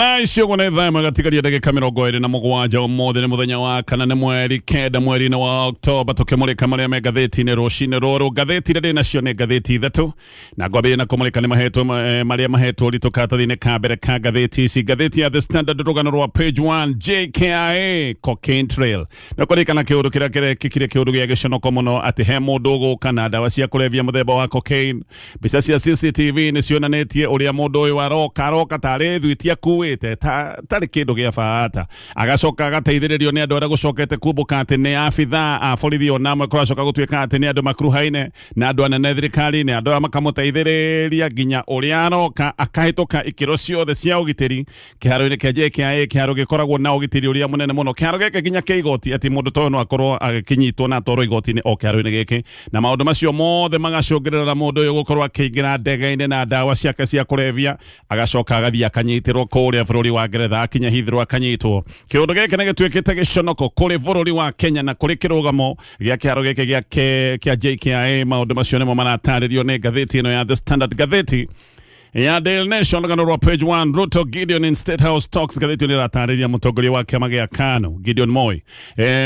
Thaa ici ũguo nĩ thaa ĩmwe gatigaria ndagĩka 27. Ũmũthĩ nĩ mũthenya wa kana, nĩ mweri 9 mweri-inĩ wa Oktoba, tũkĩmũrĩka marĩa me ngathĩti-inĩ rũcinĩ rũrũ. Ngathĩti iria ndĩ nacio nĩ ngathĩti ithatũ, na ngwambĩrĩria na kũmũrĩka nĩ mahetwo marĩa mahetwo ũritũ karatathi-inĩ ka mbere ka ngathĩti ici. Ngathĩti ya The Standard, rũgano rwa page 1, JKIA cocaine trail. Nĩ kũririkana kĩũndũ kĩrĩa kĩrekĩkire, kĩũndũ gĩa gĩconoko mũno, atĩ he mũndũ ũgũka na ndawa cia kũrebia mũthemba wa cocaine. Mbica cia CCTV nĩ cionanĩtie ũrĩa mũndũ ũyũ aroka, aroka tarĩ thwiti akuĩte, tarĩ kĩndũ gĩa bata, agacoka agateithĩrĩrio nĩ andũ arĩa gũcokete kumbũka atĩ nĩ abithaa a borithi, ona amwe kũracoka gũtuĩka atĩ nĩ andũ makuruhaine na andũ anene thirikari-inĩ. Andũ aya makamũteithĩrĩria nginya ũrĩa aroka akahĩtũka ikĩro ciothe cia ũgitĩri kĩharo-inĩ kĩa JKIA, kĩharo gĩkoragwo na ũgitĩri ũrĩa mũnene mũno. Kĩharo gĩkĩ nginya kĩa igoti, atĩ mũndũ ta ũyũ no akorwo agĩkĩnyitwo na atwarwo igoti-inĩ o kĩharo-inĩ gĩkĩ, na maũndũ macio mothe magacũngĩrĩra na mũndũ ũyũ gũkorwo akĩingĩra ndege-inĩ na ndawa ciake cia kũrebia, agacoka agathiĩ akanyitĩrwo kũrĩa bũrũri wa Ngeretha. Akinya Heathrow akanyitwo. Kĩũndũ gĩkĩ nĩ gĩtuĩkĩte gĩconoko kũrĩ bũrũri wa Kenya na kũrĩ kĩrũgamo gĩa kĩharo gĩkĩ kĩa JKIA. Maũndũ macio nĩmo maratarĩrio nĩ ngathĩti ĩno ya The Standard. Ngathĩti ya Daily Nation, rũgano rwa page 1, Ruto Gideon in State House talks. Ngathĩti ĩno ĩratarĩria mũtongoria wa kĩama gĩa KANU Gideon Moi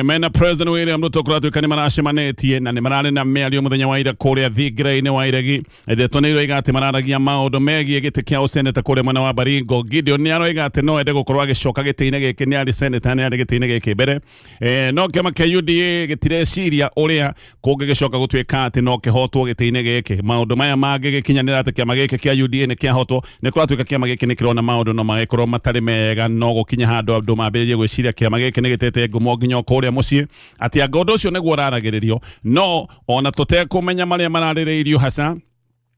mena President William Ruto kũratuĩka nĩ maracemanĩtie na nĩ mararĩ na mĩario mũthenya wa ira kũrĩa thingira-inĩ wa Iregi. Ndeto nĩ iroiga atĩ mararagia maũndũ megiĩ gĩtĩ kĩa ũseneta kũrĩa mwena wa Baringo. Gideon nĩ aroiga atĩ no ende gũkorwo agĩcoka gĩtĩ-inĩ gĩkĩ, nĩ arĩ seneta, nĩ arĩ gĩtĩ-inĩ gĩkĩ mbere. No kĩama kĩa UDA gĩtireciria ũrĩa kũngĩgĩcoka gũtuĩka atĩ no kĩhotwo gĩtĩ-inĩ gĩkĩ. Maũndũ maya mangĩgĩkinyanĩra atĩ kĩama gĩkĩ kĩa UDA nĩ kĩahotwo, nĩ kũratuĩka kĩama gĩkĩ nĩ kĩrona maũndũ no magĩkorwo matarĩ mega, no gũkinya handũ andũ mambĩrĩrie gwĩciria kĩama gĩkĩ nĩ gĩtete ngumo nginya o kũrĩa mũciĩ, atĩ anga ũndũ ũcio nĩguo ũraragĩrĩrio. No ona tũtekũmenya marĩa mararĩrĩirio haca,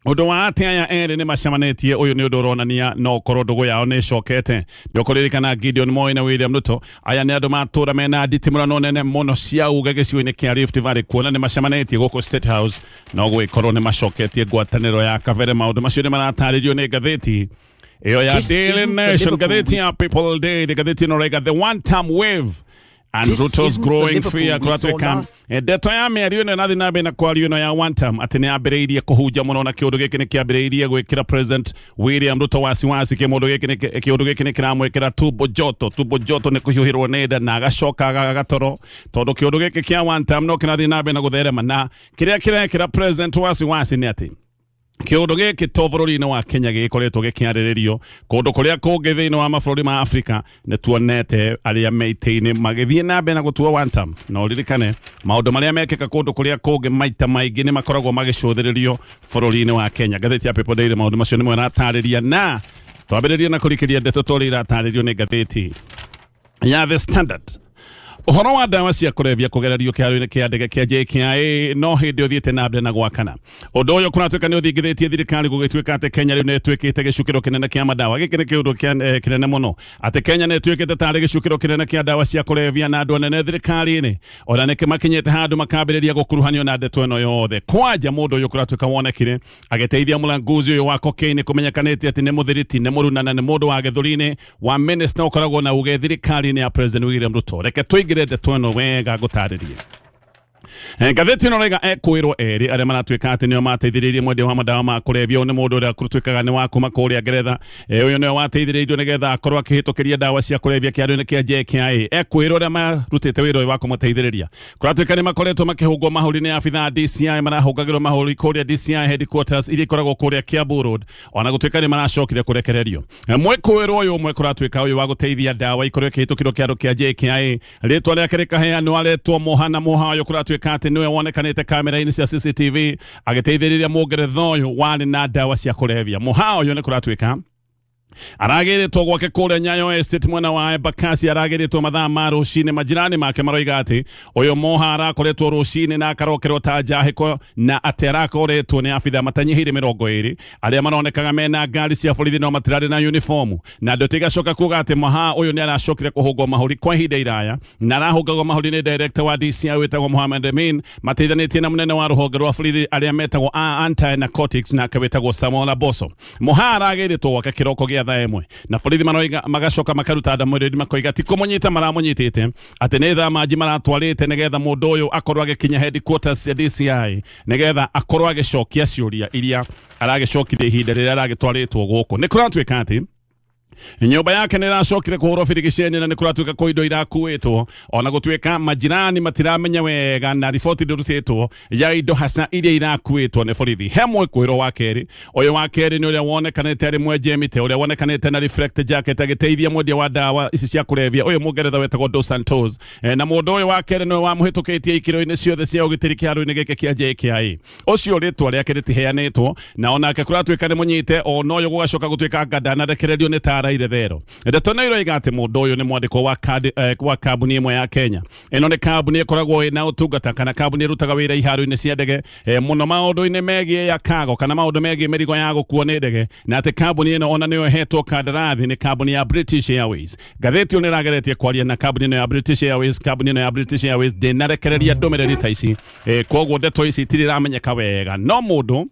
ũndũ wa atĩ aya erĩ nĩ macemanĩtie, ũyũ nĩ ũndũ ũronania no ũkorwo ndũgũ yao nĩ ĩcokete. Nĩ ũkũririkana Gideon Moi na William Ruto, aya nĩ andũ matũra mena nditimũrano nene mũno cia uge gĩcigo-inĩ kĩa Rift Valley. Kuona nĩ macemanĩtie gũkũ State House, no gũgĩkorwo nĩ macoketie ngwatanĩro ya kabere. Maũndũ macio nĩ maratarĩrio nĩ ngathĩti ĩyo ya This Daily isn't the Nation. Liverpool Ngathĩti ya People Daily, ngathĩti ĩno raiga the one term wave and This Ruto's isn't the growing Liverpool fear. we saw Kũratuĩka last ndeto ya mĩario ĩno ĩrathiĩ na mbere na kwario ĩno ya one term, atĩ nĩ yambĩrĩirie kũhunja mũno, na kĩũndũ gĩkĩ nĩ kĩambĩrĩirie gwĩkĩra President William Ruto wasiwasi. Kĩũndũ gĩkĩ nĩ kĩũndũ gĩkĩ nĩ kĩramwĩkĩra tumbo joto. Tumbo joto nĩ kũhiũhĩrwo nĩ nda na agacoka agagatoro, tondũ kĩũndũ gĩkĩ kĩa one term no kĩrathiĩ na mbere na gũtherema, na kĩrĩa kĩrekĩra President wasiwasi nĩ atĩ kĩũndũ gĩkĩ to bũrũri-inĩ wa Kenya gĩkoretwo gĩkĩarĩrĩrio. Kũndũ kũrĩa kũngĩ thĩinĩ wa mabũrũri ma Afrika nĩ tuonete arĩa me itĩ-inĩ magĩthiĩ na mbere na gũtuo one term. Na ũririkane maũndũ marĩa mekĩka kũndũ kũrĩa kũngĩ maita maingĩ nĩ makoragwo magĩcũthĩrĩrio bũrũri-inĩ wa Kenya. Ngathĩti ya People Daily maũndũ macio nĩmo ĩratarĩria, na twambĩrĩrie na kũrikĩria ndeto tũrĩa iratarĩrio nĩ ngathĩti ya The Standard. Ũhoro wa ndawa cia kũrebia kũgererio kĩharo-inĩ kĩa ndege kĩa JKIA no hĩndĩ ũthiĩte na mbere na gwakana. Ũndũ ũyũ kũratuĩka nĩ ũthingithĩtie thirikari, gũgĩtuĩka atĩ Kenya rĩu nĩ ĩtuĩkĩte gĩcukĩro kĩnene kĩa madawa. Gĩkĩ nĩ kĩũndũ kĩnene mũno, atĩ Kenya nĩ ĩtuĩkĩte tarĩ gĩcukĩro kĩnene kĩa ndawa cia kũrebia, na andũ anene thirikari-inĩ ona nĩ makinyĩte handũ makambĩrĩria gũkuruhanio na ndeto ĩno yothe. Kwanja mũndũ ũyũ kũratuĩka wonekire agĩteithia mũlanguzi ũyũ wa cocaine kũmenyekanĩte atĩ nĩ mũthiriti, nĩ mũruna, na nĩ mũndũ wa gĩthũri-inĩ wa minister ũkoragwo na uge thirikari-inĩ ya President William Ruto. Reke tũingĩre ndeto ĩno wega ngũtarĩrie. Ngathĩti ĩno raiga ekwĩrwo erĩ arĩa maratuĩka atĩ nĩo mateithĩrĩirie mwendia wa madawa ma kũrebia. Ũyũ nĩ mũndũ ũrĩa kũratuĩkaga nĩ wa kuma kũrĩa Ngeretha. Ũyũ nĩwe wateithĩrĩirio nĩgetha akorwo akĩhĩtũkĩria ndawa cia kũrebia kĩharo-inĩ kĩa JKIA. Ekwĩrwo arĩa marutĩte wĩra ũyũ wa kũmũteithĩrĩria kũratuĩka nĩ makoretwo makĩhũngwo mahũri nĩ abithaa DCI. Marahũngagĩrwo mahũri kũrĩa DCI headquarters iria ikoragwo kũrĩa Kiambu Road, ona gũtuĩka nĩ maracokire kũrekererio. Mwĩkũĩrwo ũyũ ũmwe kũratuĩka ũyũ wa gũteithia ndawa ikorwo ĩkĩhĩtũkĩrwo kĩaro kĩa JKIA, rĩtwa rĩake rĩkaheanwo aretwo Mohana. Moha ũyũ kũratuĩka atĩ nĩwe wonekanĩte kamera-inĩ cia CCTV agĩteithĩrĩria mũngeretha ũyũ warĩ na ndawa cia kũrebia. Moha ũyũ nĩ kũratuĩka aragĩrĩtwo gwake kũrĩa Nyayo Estate mwena wa Embakasi, aragĩrĩtwo mathaa ma rũcinĩ. Majirani make maroiga atĩ ũyũ Moha arakoretwo rũcinĩ na akarokerwo ta njahĩko, na atĩ arakoretwo nĩ abitha matanyihĩire 20 arĩa maronekaga mena ngari cia borithi no matirarĩ na uniform. Na ndeto igacoka kuga atĩ Moha ũyũ nĩ aracokire kũhũngwo mahũri kwa ihinda iraya, na arahũngagwo mahũri nĩ director wa DCI wĩtagwo Mohamed Amin, mateithanĩtie na mũnene wa rũhonge rwa borithi arĩa metagwo a anti narcotics, nake wĩtagwo Samuel Aboso. Moha aragĩrĩtwo gwake kĩroko gĩa thaa 1, na borithi maroiga magacoka makaruta ndamũrĩri, makoiga ti kũmũnyita maramũnyitĩte, atĩ nĩ thaa manji maratwarĩte nĩgetha mũndũ ũyũ akorwo agĩkinya headquarters cia DCI nĩgetha akorwo agĩcokia ciũria iria aragĩcokithia ihinda rĩrĩa aragĩtwarĩtwo gũkũ. Nĩ kũratuĩka atĩ Nyũmba yake nĩ ĩracokire kũhũrwo birigiceni na nĩ kũratuĩka kwĩ indo irakuĩtwo, ona gũtuĩka majirani matiramenya wega na riboti ndĩrutĩtwo ya indo hasa iria irakuĩtwo nĩ borithi. He mwĩkũĩrwo wa kerĩ, ũyũ wa kerĩ nĩ ũrĩa wonekanĩte arĩ mwenje mĩtĩ, ũrĩa wonekanĩte na reflect jacket agĩteithia mwendia wa ndawa ici cia kũrebia ũyũ mũngeretha wetagwo Dos Santos. Na mũndũ ũyũ wa kerĩ nĩwe wamũhĩtũkĩtie ikĩro-inĩ ciothe cia ũgitĩri kĩharo-inĩ gĩkĩ kĩa JKIA. Ũcio rĩtwa rĩake rĩtiheanĩtwo, na onake kũratuĩka nĩ mũnyite, ona ũyũ gũgacoka gũtuĩka anga ndanarekererio nĩ Tara Irethero. Ndeto nĩ iroiga atĩ mũndũ ũyũ nĩ mwandĩkwo wa kandi, wa kambuni ĩmwe ya Kenya. Ĩno nĩ kambuni ĩkoragwo ĩna ũtungata kana kambuni ĩrutaga wĩra iharo-inĩ cia ndege, mũno maũndũ-inĩ megiĩ ya cargo kana maũndũ megiĩ mĩrigo ya gũkuo nĩ ndege, na atĩ kambuni ĩno ona nĩyo ĩhetwo kandarathi nĩ kambuni ya British Airways. Ngathĩti ĩyo nĩ ĩrageretie kwaria na kambuni ĩno ya British Airways. Kambuni ĩno ya British Airways ndĩnarekereria ndũmĩrĩri ta ici, koguo ndeto ici itirĩ iramenyeka wega, no mũndũ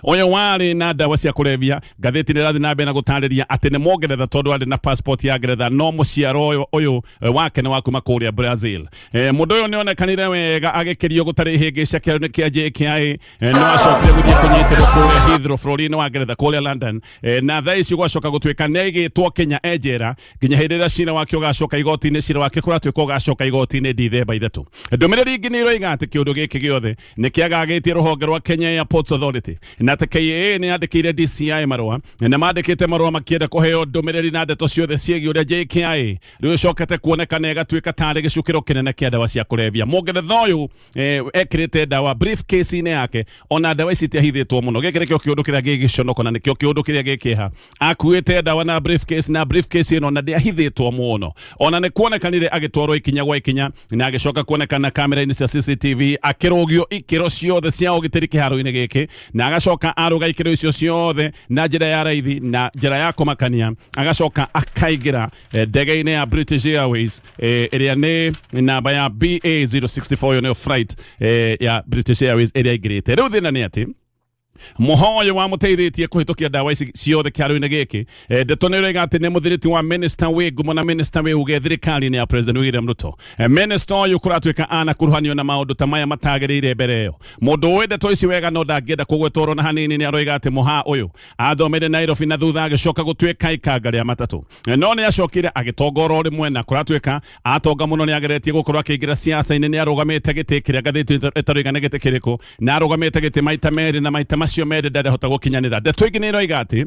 ũyũ warĩ na ndawa cia kũrebia, ngathĩti nĩ ĩrathiĩ na mbere na gũtarĩria atĩ nĩ mũngeretha tondũ arĩ na passport ya Ngeretha, no mũciaro ũyũ wake nĩ wa kuma kũrĩa Brazil. Mũndũ ũyũ nĩ onekanire wega agĩkĩrio gũtarĩ ihĩngĩca kĩaro-inĩ kĩa JKIA, no acokire gũthiĩ kũnyitĩrwo kũrĩa Heathrow bũrũri-inĩ wa Ngeretha kũrĩa London, na thaa ici gwacoka gũtuĩka nĩ aigĩtwo Kenya e njera nginya hĩndĩ ĩrĩa cira wake ũgacoka igoti-inĩ. Cira wake kũratuĩka ũgacoka igoti-inĩ Dithemba 3. Ndũmĩrĩri ingĩ nĩ iroiga atĩ kĩũndũ gĩkĩ gĩothe nĩ kĩagagĩtie rũhonge rwa Kenya Airports Authority, na atĩ KAA nĩ yandĩkĩire DCI marũa, na mandĩkĩte marũa makĩenda kũheo ndũmĩrĩri na ndeto ciothe ciĩgiĩ ũrĩa JKIA rĩu ĩcokete kuonekana ĩgatuĩka tarĩ gĩcukĩro kĩnene kĩa ndawa cia kũrebia. Mũngeretha ũyũ ekĩrĩte ndawa briefcase-inĩ yake, ona ndawa ici itiahithĩtwo mũno. Gĩkĩ nĩkĩo kĩũndũ kĩrĩa gĩ gĩconoko na nĩkĩo kĩũndũ kĩrĩa gĩ kĩeha. Akuĩte ndawa na briefcase, na briefcase ĩno na ndĩahithĩtwo mũno. Ona nĩ kuonekanire agĩtwarwo ikinya gwa ikinya na agĩcoka kuonekana kamera-inĩ cia CCTV akĩrũgio ikĩro ciothe cia ũgitĩri kĩharo-inĩ gĩkĩ, na agacoka arũga ikĩro icio ciothe na njĩra ya raithi na njĩra ya kũmakania, agacoka akaingĩra ndege-inĩ ya British Airways, ĩrĩa nĩ namba ya BA064. Ĩyo nĩyo flight ya British Airways ĩrĩa aingĩrĩte. Rĩu thĩna nĩ atĩ mũho ũyũ wamũteithĩtie kũhĩtũkia ndawa ici ciothe kĩharo-inĩ gĩkĩ, ndeto nĩ ĩroiga atĩ nĩ mũthiriti wa minister wĩ ngumo na minister wĩ uge thirikari-inĩ ya President William Ruto. Minister ũyũ kũratuĩka anakuruhanio na maũndũ ta maya matagĩrĩire mbere ĩyo. Mũndũ ũĩ ndeto ici wega no ndangĩenda kũgwetwo na hanini nĩ aroiga atĩ mũha ũyũ athomeire Nairobi na thutha agĩcoka gũtuĩka ikanga rĩa matatũ, no nĩ acokire agĩtonga oro rĩmwe, na kũratuĩka atonga mũno nĩ ageretie gũkorwo akĩingĩra siasa-inĩ. Nĩ arũgamĩte gĩtĩ kĩrĩa ngathĩti ĩtaroiga nĩ gĩtĩ kĩrĩkũ, na arũgamĩte gĩtĩ maita merĩ, na maita macio merĩ ndarehota gũkinyanĩra. Ndeto ingĩ nĩ iroiga atĩ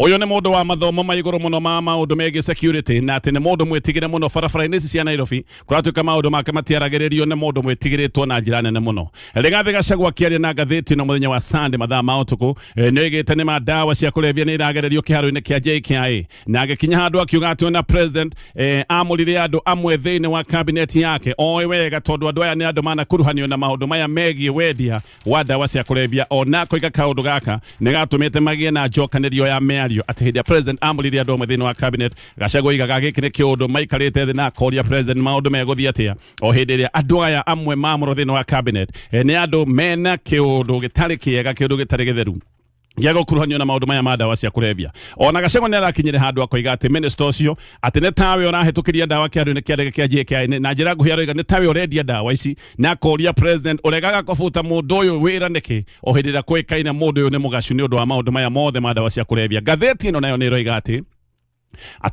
ũyũ nĩ mũndũ wa mathomo ma igũrũ mũno ma maũndũ megiĩ security, na atĩ nĩ mũndũ mwĩtigĩre mũno barabara-inĩ ici cia Nairobi. Kũratuĩka maũndũ make matiaragĩrĩrio, nĩ mũndũ mwĩtigĩrĩtwo na njĩra nene mũno. Rigathĩ Gachagua akĩaria na ngathĩti ĩno mũthenya wa Sunday mathaa ma ũtukũ, nĩ oigĩte nĩ ma ndawa cia kũrebia nĩ iragererio kĩharo-inĩ kĩa JKIA, na agĩkinya handũ akiuga atĩ ona president amũrire andũ amwe thĩinĩ wa cabinet yake oĩ wega, tondũ andũ aya nĩ andũ manakuruhanio na maũndũ maya megiĩ wendia wa ndawa cia kũrebia. Ona koiga kaũndũ gaka nĩ gatũmĩte magĩe na njokanĩrio ya mĩario, atĩ hĩndĩ ya president amũrire andũ amwe thĩinĩ wa cabinet, Gachagua oigaga gĩkĩ nĩ kĩũndũ maikarĩte thĩ na akoria president maũndũ megũthiĩ atĩa o hĩndĩ ĩrĩa andũ aya amwe mamũrwo thĩinĩ wa cabinet, nĩ andũ mena kĩũndũ gĩtarĩ kĩega, kĩũndũ gĩtarĩ gĩtheru gĩa gũkuruhanio na maũndũ maya ma ndawa cia kũrebia. Ona Gachagua nĩ arakinyire handũ akoiga atĩ minister ũcio atĩ nĩ tawe ũrahĩtũkĩria ndawa kĩharo-inĩ kĩa ndege kĩa JKIA. Na njĩra nguhĩ aroiga nĩ tawe ũrendia ndawa ici, na akoria president, ũregaga kũbuta mũndũ ũyũ wĩra nĩkĩ o hĩndĩ ĩrĩa kũĩkaine mũndũ ũyũ nĩ mũgacu nĩ ũndũ wa maũndũ maya mothe ma ndawa cia kũrebia. Ngathĩti ĩno nayo nĩ ĩroiga atĩ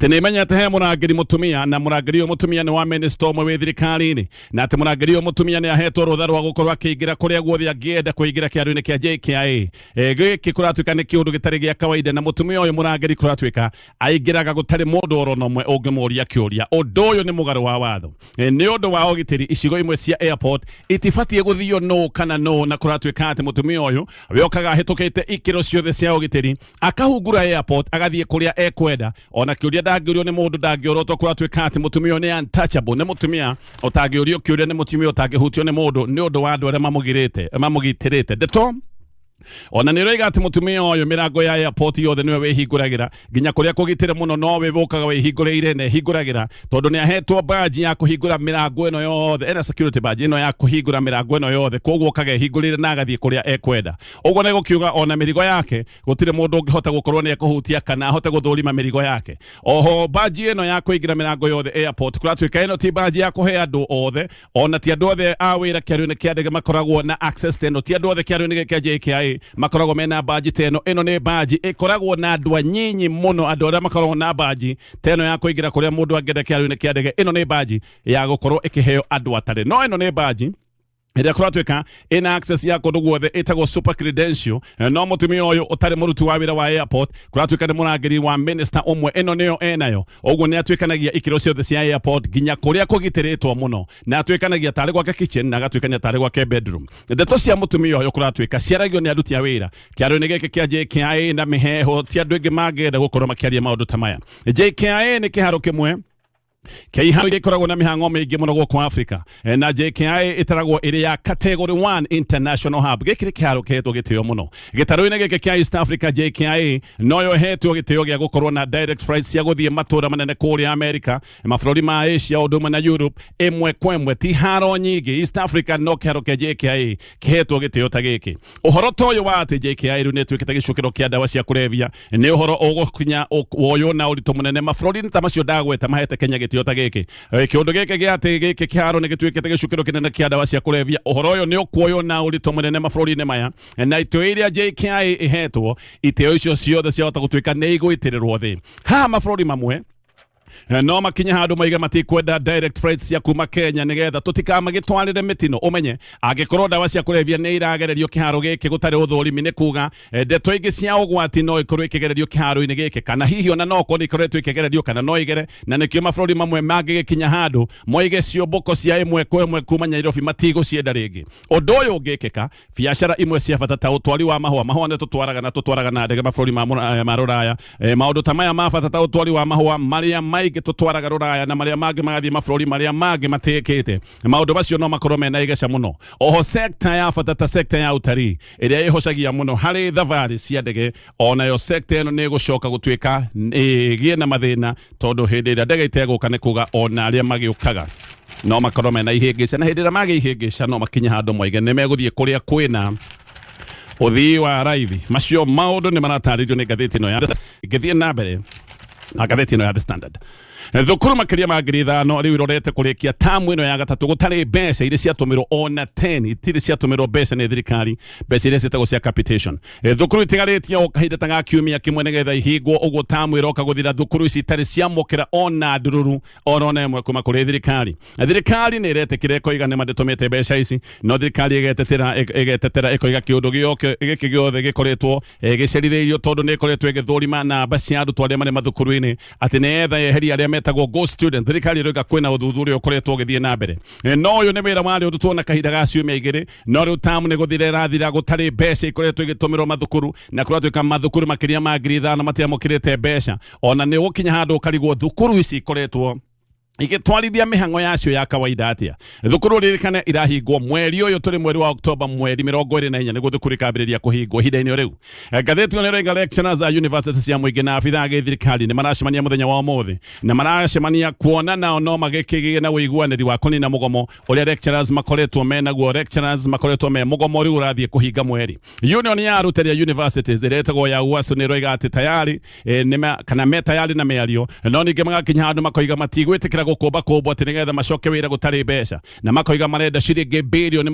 nĩ ĩmenyete he mũrangĩri mũtumia, na mũrangĩri ũyũ mũtumia nĩ wa minister ũmwe wĩ thirikari-inĩ, na atĩ mũrangĩri ũyũ mũtumia nĩ ahetwo rũtha rwa gũkorwo akĩingĩra kũrĩa guothe angĩenda kũingĩra kĩharo-inĩ kĩa JKIA. Gĩkĩ kũratuĩka nĩ kĩũndũ gĩtarĩ gĩa kawaida, na mũtumia ũyũ mũrangĩri kũratuĩka aingĩraga gũtarĩ mũndũ oro na ũmwe ũngĩmũria kĩũria. Ũndũ ũyũ nĩ mũgarũ wa watho. Nĩ ũndũ wa ũgitĩri, icigo imwe cia airport itibatiĩ gũthio nũ kana nũ, na kũratuĩka atĩ mũtumia ũyũ we okaga ahĩtũkĩte ikĩro ciothe cia ũgitĩri, akahungura airport agathiĩ kũrĩa ekwenda, ona kĩũria ndangĩũrio nĩ mũndũ, ndangĩorotwo. Kũratuĩka atĩ mũtumia ũyũ nĩ untouchable, nĩ mũtumia ũtangĩũrio kĩũria, nĩ mũtumia ũtangĩhutio nĩ mũndũ nĩ ũndũ wa andũ arĩa mamũgirĩte mamũgitĩrĩte. Ndeto ona nĩ ũroiga atĩ mũtumia ũyũ mĩrango ya airport yothe nĩwe wĩhingũragĩra, nginya kũrĩa kũgitĩre mũno nowe ũkaga wĩhingũrĩire, na ĩhingũragĩra tondũ nĩ ahetwo badge ya kũhingũra mĩrango ĩno yothe, ena security badge ĩno ya kũhingũra mĩrango ĩno yothe, koguo okaga ĩhingũrĩire na agathiĩ kũrĩa ekwenda. Ũguo nĩ gũkiuga ona mĩrigo yake gũtirĩ mũndũ ũngĩhota gũkorwo nĩ ekũhutia kana ahote gũthũrima mĩrigo yake. Oho badge ĩno ya kũingĩra mĩrango yothe airport, kũratuĩka ĩno ti badge ya kũhe andũ othe, ona ti andũ othe a wĩra kĩario-inĩ kĩa ndege makoragwo na access ta ĩno, ti andũ othe kĩario-inĩ gĩkĩ kĩa JKIA. JKIA makoragwo mena baji ta ĩno. Ĩno nĩ baji ĩkoragwo na andũ anyinyi mũno, andũ arĩa makoragwo na baji ta ĩno ya kũingĩra kũrĩa mũndũ angĩenda kĩharo-inĩ kĩa ndege. Ĩno nĩ baji ya gũkorwo ĩkĩheo andũ atarĩ, no ĩno nĩ baji ĩrĩa kũratuĩka ĩna access ya kũndũ guothe, ĩtagwo super credential. No mũtumia ũyũ ũtarĩ mũruti wa wĩra wa airport, kũratuĩka nĩ mũrangĩri wa minister ũmwe, ĩno nĩyo enayo. Ũguo nĩ atuĩkanagia ikĩro ciothe cia airport nginya kũrĩa kũgitĩrĩtwo mũno, na atuĩkanagia tarĩ gwake kitchen na agatuĩkania tarĩ gwake bedroom. Ndeto cia mũtumia ũyũ kũratuĩka ciaragio nĩ aruti a wĩra kĩaro-inĩ gĩkĩ kĩa JKIA na mĩheho, ti andũ aingĩ mangĩenda gũkorwo makĩaria maũndũ ta maya. JKIA nĩ kĩharo kĩmwe kĩa iharo iria ikoragwo na mĩhang'o mĩingĩ mũno gũkũ Africa. Na JKIA ĩtaragwo ĩrĩ ya category 1 international hub. Gĩkĩ nĩ kĩharo kĩhetwo gĩtĩo mũno gĩtarũ-inĩ gĩkĩ kĩa East Africa. JKIA noyo ĩhetwo gĩtĩo gĩa gũkorwo na direct flights cia gũthiĩ matũra manene kũrĩa America, mabũrũri ma Asia, ũndũ ũmwe na Europe, ĩmwe kwa ĩmwe. Ti haro nyingĩ East Africa no kĩharo kĩa JKIA kĩhetwo gĩtĩo ta gĩkĩ. Ũhoro ta ũyũ wa atĩ JKIA rĩu nĩ ĩtuĩkĩte gĩcukĩro kĩa ndawa cia kũrebia nĩ ũhoro ũgũkinya woywo na ũritũ mũnene mabũrũri-inĩ ta macio ndagweta mahete Kenya gĩtĩo ta gĩkĩ. Kĩũndũ gĩkĩ gĩa atĩ gĩkĩ kĩharo nĩ gĩtuĩkĩte gĩcukĩro kĩnene kĩa ndawa cia kũrebia, ũhoro ũyũ nĩ ũkuoywo na ũritũ mũnene mabũrũri-inĩ maya, na itĩo iria JKIA ĩhetwo, itĩo icio ciothe ciahota gũtuĩka nĩ igũitĩrĩrwo thĩ. Haha mabũrũri mamwe no makinye handũ maige matikwenda direct flights cia kuma Kenya nigetha tũtikamagĩtwarĩre mĩtino. Ũmenye angĩkorwo ndawa cia kũrebia nĩ iragererio kĩharo gĩkĩ gũtarĩ ũthũrimi, nĩ kuga ndeto ingĩ cia ũgwati no ikorwo ikĩgererio kĩharo-inĩ gĩkĩ, kana hihi ona no okorwo nĩ ikoretwo ikĩgererio kana no igere, na nĩkĩo mabũrũri mamwe mangĩgĩkinya handũ moige ciũmbũko cia ĩmwe kwa ĩmwe kuma Nairobi matigũcienda rĩngĩ. Ũndũ ũyũ ũngĩkĩka, biacara imwe cia bata ta ũtwari wa mahũa, mahũa nĩ tũtwaraga na tũtwaraga na ndege mabũrũri ma rũraya, maũndũ ta maya ma bata ta ũtwari wa mahũa marĩa maingĩ tũtwaraga rũraya na marĩa mangĩ magathiĩ mabũrũri marĩa mangĩ matĩkĩte, maũndũ macio no makorwo mena igeca mũno. Oho sekta ya bata ta sekta ya ũtarii ĩrĩa ĩhocagia mũno harĩ thabarĩ cia ndege, onayo sekta ĩno nĩ ĩgũcoka gũtuĩka ĩgĩe na mathĩna, tondũ hĩndĩ ĩrĩa ndege itegũka nĩ kuga ona arĩa magĩũkaga no makorwo mena ihĩngĩca, na hĩndĩ ĩrĩa magĩa ihĩngĩca no makinye handũ moige nĩ megũthiĩ kũrĩa kwĩna ũthii wa raithi. Macio maũndũ nĩ maratarĩrio nĩ ngathĩti ĩno ya ngĩthiĩ na mbere na ngathĩti ĩno ya The Standard. Thukuru makĩria ma 5,000 rĩu irorete kũrĩkia tamu ĩno ya gatatũ gũtarĩ mbeca iria ciatũmĩrwo, ona 10 itirĩ ciatũmĩrwo mbeca nĩ thirikari, mbeca iria ciĩtagwo cia capitation. Thukuru itigarĩtie o kahinda ta ga kiumia kĩmwe nĩgetha ihingwo. Ũguo tamu ĩroka gũthira thukuru ici itarĩ ciamũkĩra ona ndururu orona ĩmwe kuma kũrĩ thirikari. Thirikari nĩ ĩretĩkĩra, ĩkoiga nĩ mandĩtũmĩte mbeca ici, no thirikari ĩgetetera ĩgetetera ĩkoiga kĩũndũ gĩoke gĩkĩ gĩothe gĩkoretwo gĩcerithĩirio tondũ nĩ ĩkoretwo ĩgĩthũrima namba cia arutwo arĩa marĩ mathukuru-inĩ atĩ nĩgetha yeherie arĩa metagwo ghost student. Thirikari ĩroiga kwĩna ũthuthuria ũkoretwo ũgĩthiĩ na mbere. No ũyũ nĩ wĩra warĩ ũrutwo na kahinda ga ciumia 2, no rĩu tamu nĩ gũthira ĩrathira gũtarĩ mbeca ikoretwo igĩtũmĩrwo mathukuru, na kũratuĩka mathukuru makĩria ma 5,000 matiamũkĩrĩte mbeca. Ona nĩ ũgũkinya handũ ũkarigwo thukuru ici ikoretwo igĩtwarithia mĩhang'o yacio ya kawaida atĩa. Thukuru, ririkane, irahingwo mweri ũyũ tũrĩ, mweri wa Oktoba mweri 24, nĩguo thukuru ikambĩrĩria kũhingwo ihinda-inĩ o rĩu. Ngathĩti ĩyo nĩĩroiga lecturers a university cia mũingĩ na abithaa a gĩthirikari nĩ maracemania mũthenya wa ũmũthĩ, na maracemania kuona nao no magĩkĩgĩe na ũiguanĩri wa kũnina mũgomo ũrĩa lecturers makoretwo menaguo. Lecturers makoretwo me mũgomo rĩu ũrathiĩ kũhinga mweri. Union ya arutani a universities ĩrĩa ĩtagwo ya UASU nĩ ĩroiga atĩ tayari kana me tayari na mĩario, no ningĩ magakinya handũ makoiga matigwĩtĩkĩra gũkũmba kũmbwo atĩ nĩgetha macoke wĩra gũtarĩ mbeca, na makoiga marenda ciringi 7.9 birioni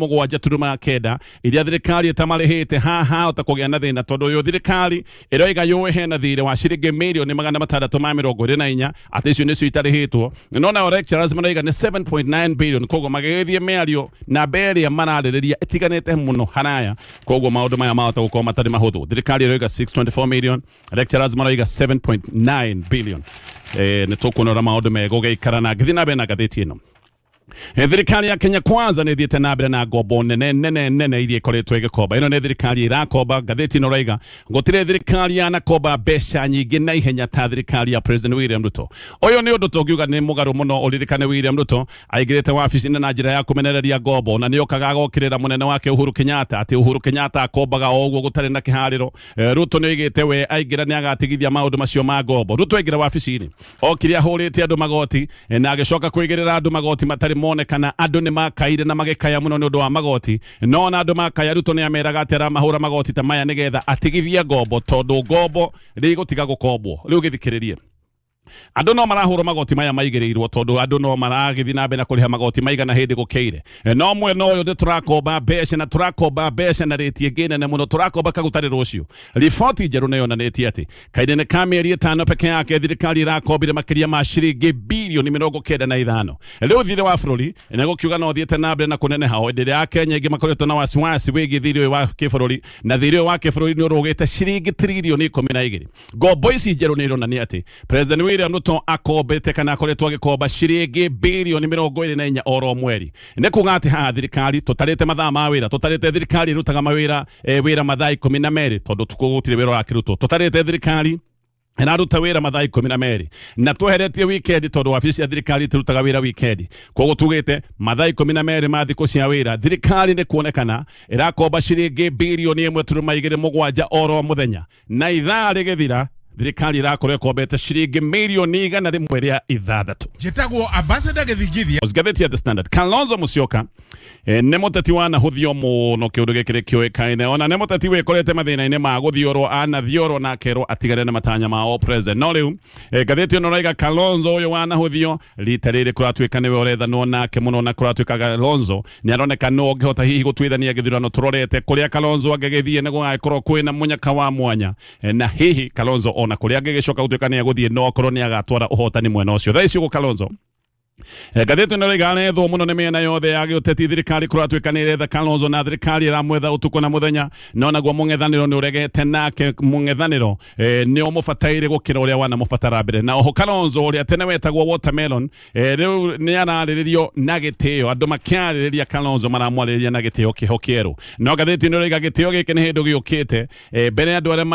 iria thirikari ĩtamarĩhĩte. Haha hota kũgĩa na thĩna tondũ ũyũ thirikari ĩroiga yũĩ hena thirĩ wa ciringi 624,000,000 atĩ icio nĩcio itarĩhĩtwo, no nao lecturers maroiga nĩ 7.9 billion. Koguo magĩgĩthiĩ mĩario namba ĩrĩa mararĩrĩria ĩtiganĩte mũno haraya, koguo maũndũ maya mahota gũkorwo matarĩ mahũthũ. Thirikari ĩroiga 624 million, lecturers maroiga 7.9 billion. Nĩ tũkuona ũrĩa maũndũ megũgĩikara. Na ngĩthiĩ na mbere na ngathĩti ĩno, thirikari ya Kenya Kwanza nĩ ĩthiĩte na mbere na ngombo nene nene nene iria ĩkoretwo ĩgĩkomba. Ĩno nĩ thirikari ĩrakomba. Ngathĩti ĩno ĩraiga gũtirĩ thirikari yanakomba mbeca nyingĩ na ihenya ta thirikari ya President William Ruto. Ũyũ nĩ ũndũ tũngiuga nĩ mũgarũ mũno. Ũririkane William Ruto aingĩrĩte wabici-inĩ na njĩra ya kũmenereria ngombo, na nĩ okaga agokĩrĩra mũnene wake Uhuru Kenyatta atĩ Uhuru Kenyatta akombaga o ũguo gũtarĩ na kĩharĩro. Ruto nĩ oigĩte we aingĩra nĩ agatigithia maũndũ macio ma ngombo. Ruto aingĩra wabici-inĩ okire ahũrĩte andũ magoti na agĩcoka kũigĩrĩra andũ magoti matarĩ monekana. Andũ nĩ makaire na magĩkaya mũno nĩ ũndũ wa magoti, no ona andũ makaya, Ruto nĩ ameraga atĩ aramahũra magoti ta maya nĩgetha atigithie ngombo, tondũ ngombo rĩgũtiga gũkombwo. Rĩu gĩthikĩrĩrie. Andũ no marahũrwo magoti maya maigĩrĩirwo tondũ andũ no maragĩthiĩ na mbere na kũrĩha magoti maigana hĩndĩ gũkĩire. No mwena ũyũ thĩ tũrakomba mbeca na tũrakomba mbeca na rĩti ĩngĩ nene mũno, tũrakomba kagũtarĩ rũciũ. Riboti njerũ nĩ yonanĩtie atĩ kahinda-inĩ ka mĩeri ĩtano peke yake thirikari ĩrakombire makĩria ma ciringi birioni 95. Rĩu thirĩ wa bũrũri nĩ gũkiuga no ũthiĩte na mbere na kũneneha o hĩndĩ ĩrĩa Akenya aingĩ makoretwo na wasiwasi wĩgiĩ thirĩ ũyũ wa kĩbũrũri, na thirĩ ũyũ wa kĩbũrũri nĩ ũrũgĩte ciringi tiririoni 12. Ngombo ici njerũ nĩ ironania atĩ President William Ruto akombete kana akoretwo agĩkomba ciringi birioni 24 oro mweri. Nĩ kuga atĩ haha thirikari tũtarĩte mathaa ma wĩra, tũtarĩte thirikari ĩrutaga mawĩra wĩra mathaa 12 tondũ ũtukũ gũtirĩ wĩra ũrakĩrutwo. Tũtarĩte thirikari ĩraruta wĩra mathaa 12 na tweheretie weekend tondũ wabici cia thirikari itirutaga wĩra weekend. Koguo tugĩte mathaa 12 ma thikũ cia wĩra thirikari nĩ kuonekana ĩrakomba ciringi birioni 1.27 oro mũthenya, na ithaa rĩgĩthira thirikari ĩrakorwo ĩkombete ciringi mirioni 106. Njĩtagwo Ambassador Gĩthingithia. Ngathĩti ya The Standard. Kalonzo Musyoka nĩ mũteti wanahũthio mũno, kĩũndũ gĩkĩ nĩ kĩũĩkaine, ona nĩ mũteti wĩkorete mathĩna-inĩ ma gũthiũrwo, anathiũrwo na akerwo atigane na matanya ma o president. No rĩu ngathĩti ĩno ĩraiga Kalonzo ũyũ wanahũthio rita rĩrĩ kũratuĩka nĩwe ũrethanwo nake mũno, na kũratuĩka Kalonzo nĩ aroneka nũ ũngĩhota hihi gũtuithania gĩthurano tũrorete kũrĩa Kalonzo angĩgĩthiĩ nĩ gũgagĩkorwo kwĩna mũnyaka wa mwanya, na hihi Kalonzo ona kũrĩa angĩgĩcoka gũtuĩka nĩ egũthiĩ no akorwo nĩ agatwara ũhotani mwena ũcio. Thaa ici ũguo Kalonzo, ngathĩti ĩno ĩroiga arethwo mũno nĩ mĩena yothe ya gĩũteti. Thirikari kũratuĩka nĩ ĩretha Kalonzo na thirikari ĩramwetha ũtukũ na mũthenya, no naguo mũng'ethanĩro nĩ ũregete nake. Mũng'ethanĩro nĩ ũmũbataire gũkĩra ũrĩa wanamũbatara mbere. Na oho Kalonzo ũrĩa tene wetagwo Watermelon, rĩu nĩ ararĩrĩrio na gĩtĩo. Andũ makĩarĩrĩria Kalonzo maramwarĩrĩria na gĩtĩo kĩho kĩerũ, no ngathĩti ĩno ĩroiga gĩtĩo gĩkĩ nĩ hĩndĩ gĩũkĩte. Mbere andũ arĩa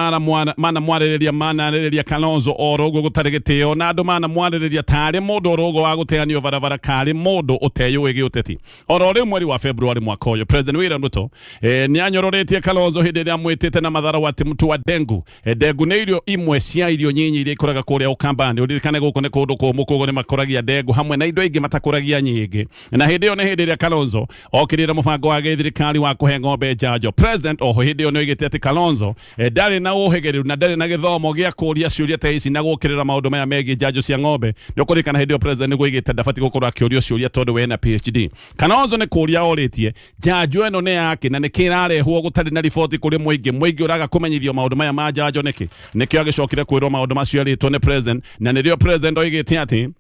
manamwarĩrĩria manarĩrĩria Kalonzo oro ũguo gũtarĩ gĩtĩo, na andũ manamwarĩrĩria tarĩ mũndũ oro ũguo wa gũteanio barabara, karĩ mũndũ ũteyũĩ gĩũteti. Oro rĩu mweri wa February mwaka ũyũ, President William Ruto nĩ anyororetie Kalonzo hĩndĩ ĩrĩa amwĩtĩte na matharau atĩ mtu wa dengu. Ndengu nĩ irio imwe cia irio nyinyi iria ikũraga kũrĩa Ukambani. Ũririkane gũkũ nĩ kũndũ kũmũ, koguo nĩ makũragia ndengu hamwe na indo ingĩ matakũragia nyingĩ. Na hĩndĩ ĩyo nĩ hĩndĩ ĩrĩa Kalonzo okĩrĩire mũbango wa gĩthirikari wa kũhe ng'ombe njanjo. President oho hĩndĩ ĩyo nĩ oigĩte atĩ Kalonzo ndarĩ na ũhĩgĩrĩru na ndarĩ na gĩthomo gĩa kũũria ciũria ta ici na gũkĩrĩra maũndũ maya megiĩ njanjo cia ng'ombe. Nĩ ũkũririkana hĩndĩ ĩyo president nĩguo oigĩte ndabatiĩ gũkorwo akĩũrio ciũria tondũ we ena PhD. Kalonzo nĩ kũũria orĩtie njanjo ĩno nĩ yakĩ na nĩkĩ ĩrarehwo gũtarĩ na riboti kũrĩ mũingĩ. Mũingĩ ũraga kũmenyithio maũndũ maya ma njanjo nĩkĩ? Nĩkĩo agĩcokire kwĩrwo maũndũ macio erĩtwo nĩ president, na nĩrĩo president oigĩte atĩ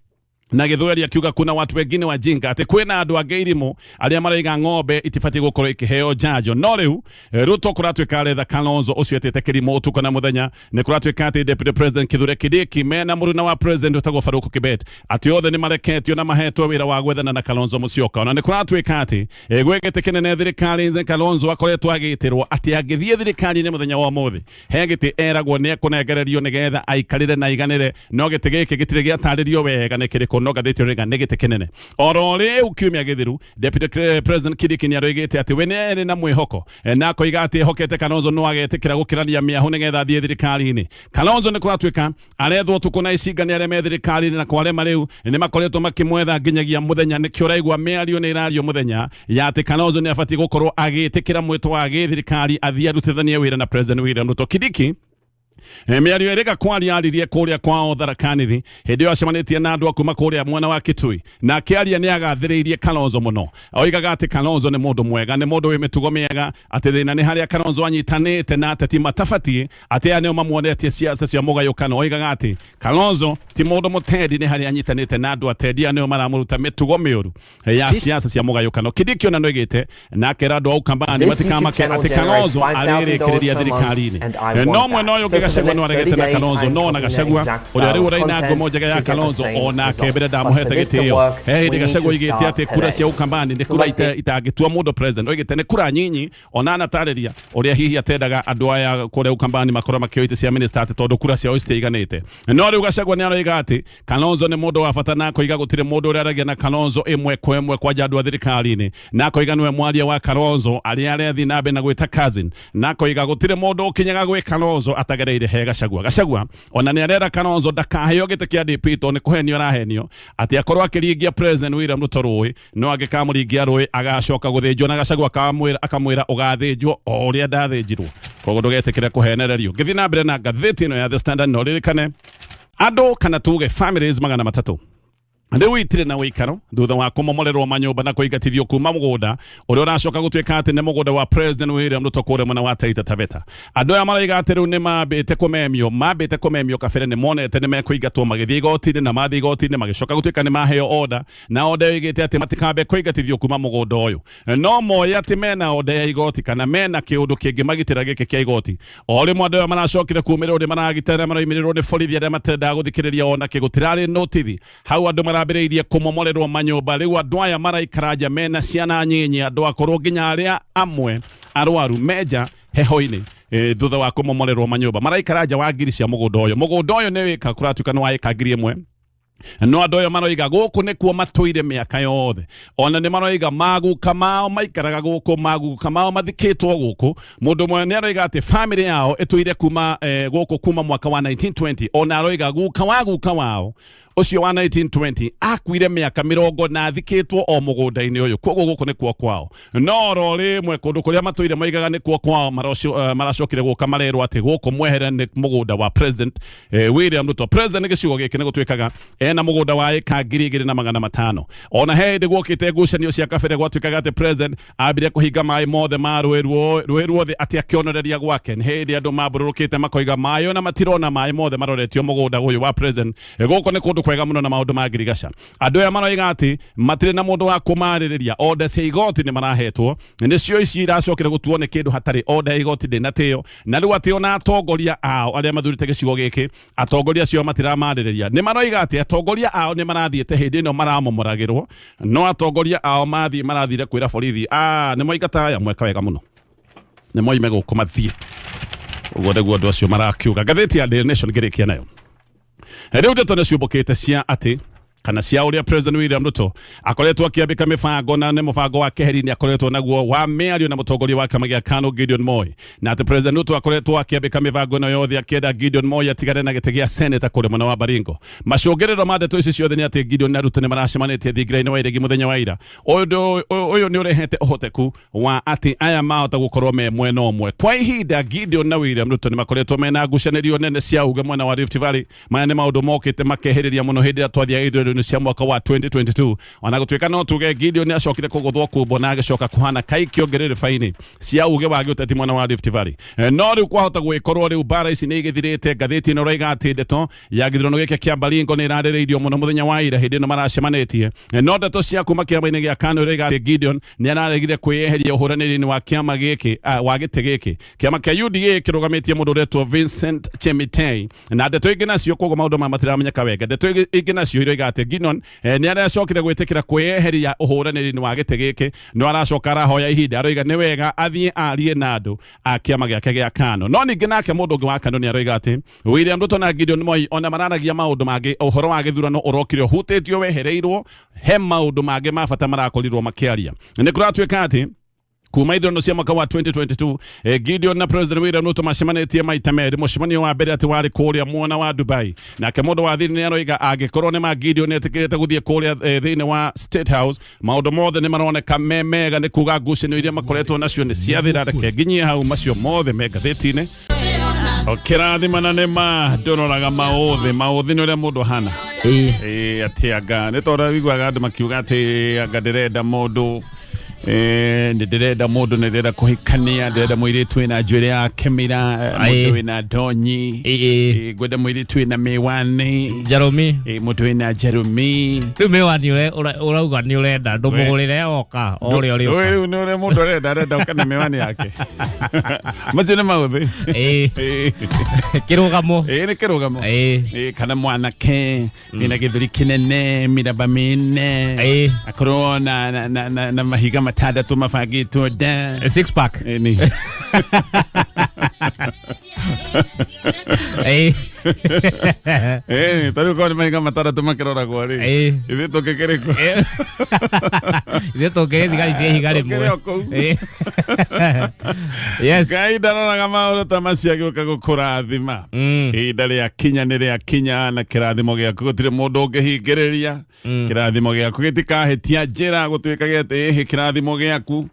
na gĩthweri akiuga kuna watu wengine wajinga, atĩ kwĩna andũ angĩ irimũ arĩa maraiga ng'ombe itibatiĩ gũkorwo ikĩheo njanjo. No rĩu Ruto kũratuĩka aretha Kalonzo ũcio etĩte kĩrimũ ũtukũ na mũthenya. Nĩ kũratuĩka atĩ Deputy President Kithure Kindiki mena mũruna wa president wĩtagwo Farouk Kibet atĩ othe nĩ mareketio na mahetwo wĩra wa gwethana na Kalonzo Musyoka. Ona nĩ kũratuĩka atĩ gwĩ gĩtĩ kĩnene thirikari-inĩ Kalonzo akoretwo agĩtĩrwo atĩ angĩthiĩ thirikari-inĩ mũthenya wa ũmũthĩ he gĩtĩ eragwo nĩ ekũnengererio nĩgetha aikarĩre na aiganĩre, no gĩtĩ gĩkĩ gĩtirĩ gĩatarĩrio wega nĩ kĩrĩkũ, no ngathĩti ĩroiga nĩ gĩtĩ kĩnene. Oro rĩu kiumia gĩthiru Deputy President Kindiki nĩ aroigĩte atĩ we nĩ arĩ na mwĩhoko, na akoiga atĩ ehokete Kalonzo no agetĩkĩra gũkĩrania mĩahũ nĩgetha athiĩ thirikari-inĩ. Kalonzo nĩ kũratuĩka arethwo ũtukũ na icinga nĩ arĩa me thirikari-inĩ, na kwarema rĩu nĩ makoretwo makĩmwetha nginyagia mũthenya. Nĩkĩo ũraigua mĩario nĩ ĩrario mũthenya ya atĩ Kalonzo nĩ abatiĩ gũkorwo agĩtĩkĩra mwĩto wa gĩthirikari athiĩ arutithanie wĩra na President William Ruto. Kindiki mĩario ĩrĩga kwaria aririe kũrĩa kwao Tharaka Nithi hĩndĩ ĩyo acemanĩtie na andũ a kuma kũrĩa mwena wa Kitui, na akĩaria nĩ agathĩrĩirie Kalonzo mũno. Oigaga atĩ Kalonzo nĩ mũndũ mwega, nĩ mũndũ wĩ mĩtugo mĩega, atĩ thĩna nĩ harĩa Kalonzo anyitanĩte na ateti matabatiĩ, atĩ aya nĩo mamuonetie siasa cia mũgayũkano. Oigaga atĩ Kalonzo ti mũndũ mũtendi, nĩ harĩa anyitanĩte na andũ atendi, aya nĩo maramũruta mĩtugo mĩũru ya siasa cia mũgayũkano. Kindiki ona nĩoigĩte na akera andũ a Ukambani This YouTube matikamake channel atĩ generates Kalonzo $5,000 arĩrĩkĩrĩria per month, thirikari-inĩ. and I No want mwena that. ũyũ ũngĩ So for the Gachagua next no 30 aregete na days, Kalonzo, I'm no ona copying that Gachagua exact ũrĩa style rĩu of ũraina content ngumo njega to ya get the Kalonzo same onake mbere results. But for ndamuhete this to gĩtĩo. work, He we hĩndĩ need Gachagua to oigĩte start atĩ kura cia today. Ukambani nĩ kura Select the itangĩtua mũndũ president. Oigĩte nĩ kura nyinyi, ona anatarĩria ũrĩa hihi atendaga andũ aya kũrĩa Ukambani makorwo makĩoya itĩ cia minister atĩ tondũ kura ciao citiaiganĩte. No rĩu Gachagua nĩ aroiga atĩ Kalonzo nĩ mũndũ wa bata, na akoiga gũtirĩ mũndũ ũrĩa aragia na Kalonzo ĩmwe kwa ĩmwe kwanja andũ a thirikari-inĩ, na akoiga nĩwe mwaria wa Kalonzo arĩa arethiĩ na mbere na gwĩta cousin, na akoiga gũtirĩ mũndũ ũkinyaga gwĩ Kalonzo atagereire he Gachagua. Gachagua ona nĩ arera Kalonzo ndakaheo gĩtĩ kĩa DP tondũ nĩ kũhenio arahenio atĩ akorwo akĩringia President William Ruto rũĩ, no angĩkamũringia rũĩ agacoka gũthĩnjwo, na Gachagua akamwĩra ũgathĩnjwo o ũrĩa ndathĩnjirwo, koguo ndũgetĩkĩre kũhenererio. Ngĩthiĩ na mbere na ngathĩti ĩno ya The Standard, no ririkane Andũ kana tuge families 300 rĩu itirĩ na wĩikaro thutha wa kũmomorerwo manyũmba na kũingatithio kuma mũgũnda ũrĩa ũracoka gũtuĩka atĩ nĩ mũgũnda wa President William Ruto kũrĩa mwena wa Taita Taveta. Andũ aya maroiga atĩ rĩu nĩ mambĩte kũmemio, mambĩte kũmemio kabere nĩ monete nĩ mekũingatwo magĩthiĩ igoti-inĩ na mathiĩ igoti-inĩ magĩcoka gũtuĩka nĩ maheo order na order ĩyo ĩigĩte atĩ matikambe kũingatithio kuma mũgũnda ũyũ no moĩ atĩ mena order ya igoti kana mena kĩũndũ kĩngĩmagitĩra gĩkĩ kĩa igoti. O rĩmwe andũ aya maracokire kumĩrĩrwo nĩ maragitana maroimĩrĩrwo nĩ borithi arĩa matendaga gũthikĩrĩria ona kĩ gũtirarĩ notithi. Hau andũ marambĩrĩirie kũmomorerwo manyũmba. Rĩu andũ aya maraikara nja mena ciana nyinyi, andũ akũrũ nginya arĩa amwe arwaru menja heho-inĩ thutha wa kũmomorerwo manyũmba. Maraikara nja wa ngiri cia mũgũnda ũyũ. Mũgũnda ũyũ nĩ wĩka kũratuĩka nĩ wa ĩka 1000. No andũ aya maroiga gũkũ nĩkuo matũire mĩaka yothe. Ona nĩ maroiga maguka mao maikaraga gũkũ, maguka mao mathikĩtwo gũkũ. Mũndũ ũmwe nĩ aroiga atĩ family yao ĩtũire kuma gũkũ kuma mwaka wa 1920. Ona aroiga guka wa guka wao ũcio wa 1920 akuire mĩaka mĩrongo na athikĩtwo o mũgũnda-inĩ ũyũ. Koguo gũkũ nĩkuo kwao. No oro rĩmwe kũndũ kũrĩa matũire moigaga nĩkuo kwao maracokire gũka marerwo atĩ gũkũ mwehere nĩ mũgũnda wa President William Ruto. President gĩcigo gĩkĩ nĩ gũtuĩkaga ena mũgũnda wa ĩka 2500. Ona he hĩndĩ gwokĩte ngucanio cia kabere gwatuĩkaga atĩ President ambire kũhinga maĩ mothe ma rũĩ ruothe atĩ akĩonoreria gwake. Nĩ hĩndĩ andũ mambũrũrũkĩte makoiga maĩ ona matirona maĩ mothe maroretio mũgũnda ũyũ wa President. Gũkũ nĩ kũndũ kwega mũno na maũndũ ma ngirigaca. Andũ aya maroiga atĩ matirĩ na mũndũ wa kũmarĩrĩria. Order cia igoti nĩ marahetwo, nĩcio ici iracokire gũtuo nĩ kĩndũ hatarĩ. Order ya igoti ndĩnatĩo, na rĩu atĩ ona atongoria ao arĩa mathurĩte gĩcigo gĩkĩ, atongoria acio matiramarĩrĩria. Nĩ maroiga atĩ atongoria ao nĩ marathiĩte hĩndĩ ĩno maramomoragĩrwo, no atongoria ao mathiĩ marathire kwĩra borithi, nĩ mwaingata aya, mweka wega mũno, nĩ moime gũkũ mathiĩ. Ũguo nĩguo andũ acio marakiuga. Ngathĩti ya Daily Nation ngĩrĩkia nayo. Rĩu ndeto nĩ ciũmbũkĩte cia atĩ kana cia ũrĩa President William Ruto akoretwo akĩambĩka mĩbango na nĩ mũbango wa keheri nĩ akoretwo naguo wa mĩario na mũtongoria wa kĩama gĩa KANU Gideon Moi, na atĩ President Ruto akoretwo akĩambĩka mĩbango ĩno yothe akĩenda Gideon Moi atigane na gĩtĩ gĩa seneta kũrĩa mwena wa Baringo. Macũngĩrĩro ma ndeto ici ciothe nĩ atĩ Gideon na Ruto nĩ maracemanĩtie thingira-inĩ wa iregi mũthenya wa ira. Ũndũ ũyũ nĩ ũrehete ũhoteku wa atĩ aya mahota gũkorwo me mwena ũmwe. Kwa ihinda Gideon na William Ruto nĩ makoretwo mena ngucanĩrio nene cia uge mwena wa Rift Valley. Maya nĩ maũndũ mokĩte makehĩrĩria mũno hĩndĩ ĩrĩa twathiaga ithurano-inĩ cia mwaka wa 2022. Ona gũtuĩka no tuge Gideon nĩ acokire kũgũthwo kumbo na agĩcoka kũhana kaikio ngĩrĩrĩba-inĩ cia uge wa gĩũteti mwena wa Rift Valley. No rĩu kwahota gũgĩkorwo rĩu mbara ici nĩ igĩthirĩte. Ngathĩti ĩno ĩroiga atĩ ndeto ya gĩthurano gĩkĩ kĩa Baringo nĩ ĩrarĩrĩirio mũno mũthenya wa ira hĩndĩ ĩno maracemanĩtie. No ndeto cia kuma kĩama-inĩ gĩa KANU ĩroiga atĩ Gideon nĩ araregire kwĩyeheria ũhũranĩri-inĩ wa kĩama gĩkĩ, wa gĩtĩ gĩkĩ. Kĩama kĩa UDA kĩrũgamĩtie mũndũ ũretwo Vincent Chemitei na ndeto ingĩ nacio, koguo maũndũ maya matiramenyeka wega. Ndeto ingĩ nacio iroiga atĩ Gideon nĩ aracokire gwĩtĩkĩra kwĩyeheria ũhũranĩri-inĩ wa gĩtĩ gĩkĩ, no aracoka arahoya ihinda, aroiga nĩ wega athiĩ arie na andũ a kĩama gĩake gĩa KANU. No ningĩ nake mũndũ ũngĩ wa KANU nĩ aroiga atĩ William Ruto na Gideon Moi ona mararagia maũndũ mangĩ, ũhoro wa gĩthurano ũrokire ũhutĩtio wehereirwo, he maũndũ mangĩ ma bata marakorirwo makĩaria. Nĩ kũratuĩka atĩ kuma ithurano cia mwaka wa 2022 Gideon na President William Ruto macemanĩtie maita merĩ. Mũcemanio wa mbere atĩ warĩ kũrĩa mwena wa Dubai, nake mũndũ wa thiri nĩ aroiga angĩkorwo nĩ ma Gideon etĩkĩrĩte gũthiĩ kũrĩa thĩinĩ wa State House, maũndũ mothe nĩ maroneka me mega, nĩ kuga ngucanio iria makoretwo nacio nĩ ciathira. Reke nginyie hau, macio mothe me ngathĩti-inĩ. Kĩrathimana nĩ ma ndũroraga maũthĩ, maũthĩ nĩ ũrĩa mũndũ ahana. Ĩĩ, atĩ anga nĩ tondũ wiguaga andũ makiuga atĩ anga ndĩrenda mũndũ, nĩ ndĩrenda mũndũ, nĩ ndĩrenda kũhikania, ndĩrenda mũirĩtu wĩna njuĩrĩ ya kĩmira, mũndũ wĩna ndonyi, ngwenda mũirĩtu wĩna mĩwani, Njarũmi. Mũndũ wĩna njarũmi. Rĩu mĩwani ũrauga nĩ ũrenda ndũmũgũrĩre oka o ũrĩa ũrĩũka. Rĩu nĩ ũrĩa mũndũ arenda, arenda ũka na mĩwani yake. Macio nĩ maũthĩ. Kĩrũgamo. Ĩĩ, nĩ kĩrũgamo. Ĩĩ, kana mwanake wĩna gĩthũri kĩnene, mĩraba mĩne, akorwo na mahiga matandatũ mabangĩtwo nda. Six pack. Ĩĩ, nĩ. Ta rĩu korwo nĩ mahiga matandatũ makĩroragwo rĩ, ithuĩ tũngĩkĩrĩ kũ? Ithuĩ tũngĩrĩ thigari cia ihiga rĩmwe. Tũkĩrĩ o kũu. Yes. Ngai ndaroraga maũndũ ta macio agĩũka gũkũrathima. Ihinda rĩa kinya nĩ rĩa kinya, na kĩrathimo gĩaku gũtirĩ mũndũ ũngĩhingĩrĩria. Kĩrathimo gĩaku gĩtikahĩtia njĩra gũtuĩkage atĩ ĩhĩ kĩrathimo gĩaku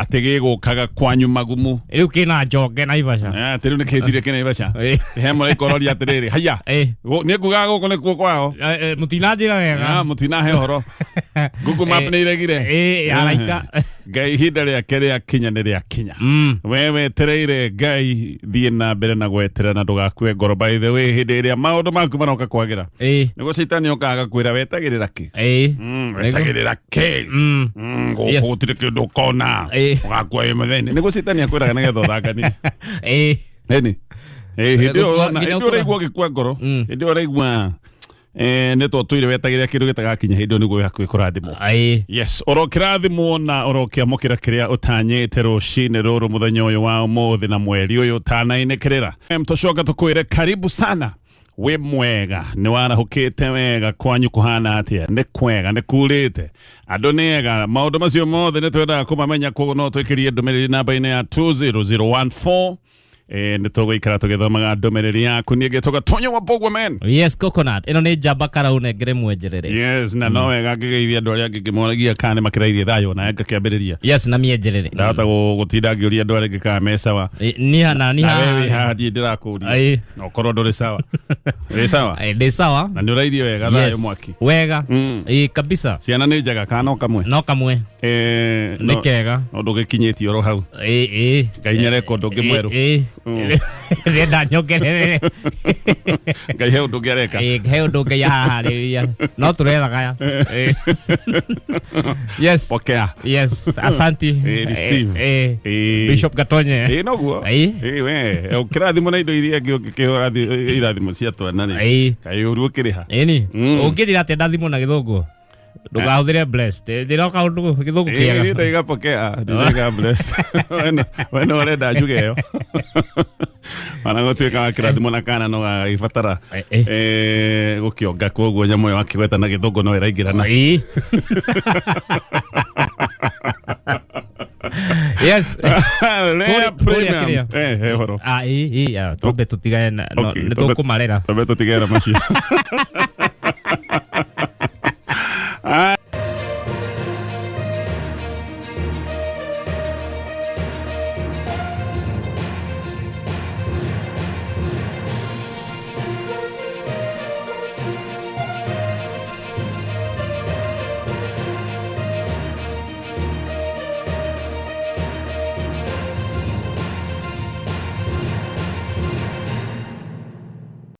atĩ gĩgũkaga kwanyu magumu. Rĩu kĩna njonge Naivasha. Atĩ rĩu nĩ kĩndire kĩna. pressure. Ĩĩ. He mũraika ũroria atĩrĩrĩ, haiya. Ĩĩ. Niĩ ngugaga gũkũ nĩkuo kwao. Eh, eh, mũtinanjĩra wega. Ah, mũtinahe ũhoro. Google Map nĩ iregire. Ĩĩ, araika. Ngai ihinda rĩake rĩakinya nĩ rĩakinya. We wetereire Ngai thiĩ na mbere na gwetera na ndũgakue ngoro. By the way, hĩndĩ ĩrĩa maũndũ maku maroka kwagĩra, nĩguo caitani okaga agakwĩra wetagĩrĩra kĩ? Wetagĩrĩra kĩ? Gũkũ gũtirĩ kĩndũ ũkona. Ũgakua wĩ mũthĩni. Nĩguo caitani akwĩraga nĩgetha ũthanganie. Ĩni. Hĩndĩ ĩyo Gũkua- ũrona- nginya hĩndĩ ĩyo ũkũra. ũraigua ũgĩkua ngoro, hĩndĩ ĩyo ũraigua nĩ twatũire wetagĩrĩra kĩndũ gĩtagakinya, hĩndĩ ĩyo nĩguo wĩ hakuhĩ kũrathimwo. Yes, ũrokĩrathimwo na ũrokĩamũkĩra kĩrĩa ũtanyĩte rũcinĩ rũrũ mũthenya ũyũ wa ũmũthĩ na mweri ũyũ ũtanainĩkĩrĩra. Tũcoke tũkwĩre karibu sana wĩ mwega nĩ warahũkĩte wega kwanyu kũhana atĩa nĩ kwega nĩ kurĩte andũ nĩ ega maũndũ macio mothe nĩ twendaga kũmamenya koguo no twĩkĩrie ndũmĩrĩri namba-inĩ ya 20014. Nĩ tũgũikara tũgĩthomaga ndũmĩrĩri yaku. Niĩ ngĩtũga Tonyo wa Mbũgua men. Yes, coconut ĩno nĩ njamba karau nengere mwenjerere. Yes, na no wega ngĩgeithia andũ arĩa angĩ ngĩmoragia kana nĩ makĩrairie thayũ na ngakĩambĩrĩria. Yes, na mĩenjerere. Ndahota gũtinda ngĩũria andũ arĩa angĩ kana me sawa. Niha na Na wewe wĩ niha. haha ndiĩ ndĩrakũria na ũkorwo ndũrĩ sawa. Wĩ sawa? Ndĩ sawa. Na nĩ ũrairie wega thayũ mwaki? Wega. Ĩ, kabisa. Ciana nĩ njega kana no kamwe? No kamwe. Nĩ kega. No ndũgĩkinyĩtie oro hau. Ĩ, ĩ. Ngai nĩareka ũndũ ũngĩ mwerũ. Ĩ, ĩ. Ndĩrenda nyongerere. Ngai he ũndũ ũngĩ areka. Ĩ, he ũndũ Ngai ahaharĩria no tũrethaga ya. Ĩ. Yes. Pokea. Yes, asanti. Receive. Ĩ, ĩ. Bishop Gatonye. Ĩ noguo. Ĩ. Ĩ we ũkĩrathimwo na indo iria ingĩ ũngĩkĩhũra irathimo cia twana rĩ, kaĩ ũru ũkĩrĩha? Ĩni ũngĩnjĩra atĩa ndathimwo na gĩthũngũ ndũkahũthĩre blessed. Njĩra o kaũndũ gĩthũngũ Ĩ, kĩega. niĩ ndaiga pokea, ndaiga blessed. We no ũrenda njuge ĩyo ona gũtuĩka wakĩrathimwo na kana no gagĩbatara gũkĩonga, koguo nyamũ ĩyo wakĩgweta na gĩthũngũ no ĩraingĩrana. Ĩ. Yes. Lea Kũrĩa Premium. kĩrĩa. He horo. Ah, ĩ, ĩ, ah, twambe tũtigane na Okay, nĩ tũkũmarera. Twambe tũtigane na macio.